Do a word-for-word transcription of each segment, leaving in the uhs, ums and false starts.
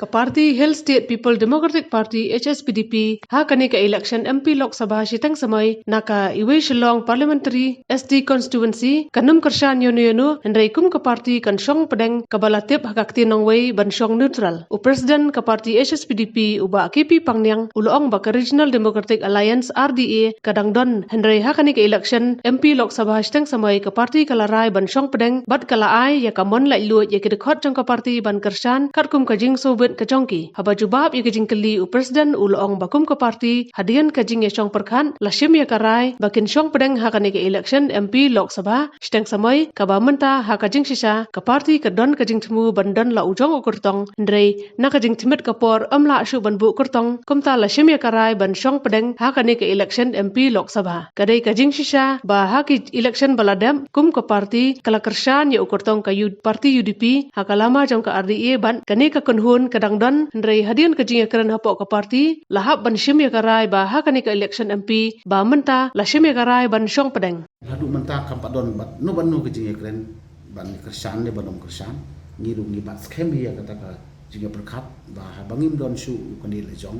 Ka party Hill State People Democratic Party, H S P D P, ha kane ka election M P Lok Sabha shiteng samoi na ka Iwei Shillong Parliamentary S T Constituency, kan ym kyrshan ïano ïano, hynrei kum ka party kan shong pdeng kaba la tip ha ka ktien nongwei ban shong neutral. U President ka party H S P D P, u Bah K P Pangniang, u la ong ba ka Regional Democratic Alliance, R D A, ka dang don, hynrei ha kane ka election M P Lok Sabha shiteng samoi ka party ka la rai ban shong pdeng, bad ka la ai ïa ka mon laitluid ïa ki dkhot jong ka party ban kyrshan katkum ka jingsngewbit ka jong ki. Haba jubab ïa ka jingkylli u President, u la ong ba kum ka party, hadien ka jingïashong pyrkhat, la shim ïa ka rai ba kin shong pdeng ha kane ka election M P Lok Sabha shiteng samoi, kaba mynta ha ka jingshisha ka party ka don ka jingthmu ban don la u jong u kyrtong, hynrei na ka jingthmit ka por ym lah shuh ban buh kyrtong, kumta la shim ïa ka rai ban shong pdeng ha kane ka election M P Lok Sabha. Ka dei ka jingshisha ba ha ki election ba la dep, kum ka party ka la kyrshan ïa u kyrtong ka U-, party U D P ha ka lama jong ka R D A, bad kane ka kynhun ka dang don, hynrei hadien ka jingïakren hapoh ka party, la hap ban shim ïa ka rai ba ha kane ka election M P ba mynta la shim ïa ka rai ban shong pdeng. Haduh mynta kam pat don bad no bad no ka jingïakren ban kyrshan ne ban ym kyrshan. Ngi ruh ngi bat skhem ïa kata ka jingïapyrkhat ba haba ngim don shuh u kandidate la jong,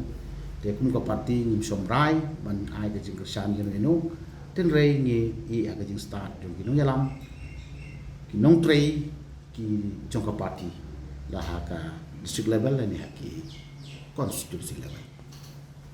te kum ka party ngim shym rai ban ai ka jingkyrshan ïano ïano. Hynrei ngi ïa ka jingstad jong ki nongïalam, ki nongtrei, ki jong ka party, la ha ka district level lane ha ki constituency level.